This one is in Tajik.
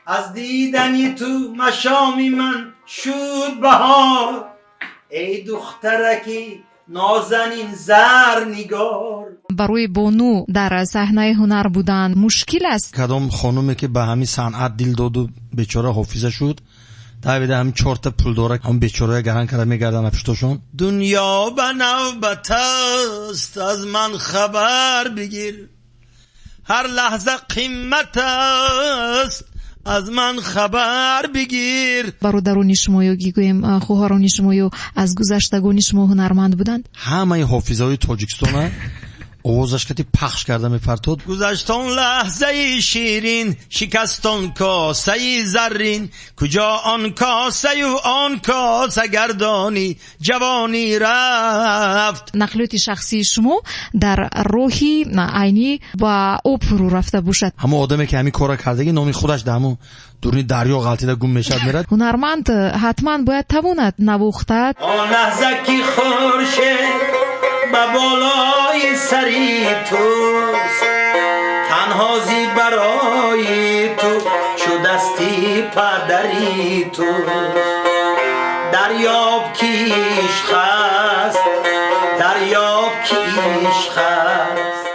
Аз дидани ту машоми ман шуд баҳор, эй духтараки нозанин зарнигор. Барои бону дар саҳнаи ҳунар будан мушкил аст? Кадом хонуме ки ба ҳамин санъат дил доду, бечора ҳофиза шуд, давида ҳамин чорта пулдора, ҳамн бечорая гаран карда мегарданд пуштошон. Дунё ба навбат аст, аз ман хабар бигир, ҳар лаҳза қимат аст, аз ман хабар бигир. Бародарони шумо ё гӯем хоҳарони шумо ё аз гузаштагони шумо ҳунарманд буданд? Ҳамаи ҳофизаҳои Тоҷикистона овозаш кати пахш карда мепартод. Гузашт он лаҳзаи ширин, шикаст он косаи заррин, куҷо он косаю он косагардонӣ, ҷавонӣ рафт. Нақлиёти шахсии шумо дар роҳи Айнӣ ба об фурӯ рафта бошад. Ҳамон одаме ки ҳамин корро кардагӣ, номи худаш дар ҳамон дуруни дарё ғалтида гум мешавад, мерад. Ҳунарманд ҳатман бояд тавонад навохта. Он лаҳза ки хуршед ба болои сари туст, танҳо зи барои ту чу дасти падари туст. Дарёб ки ишқ аст, дарёб ки ишқ аст.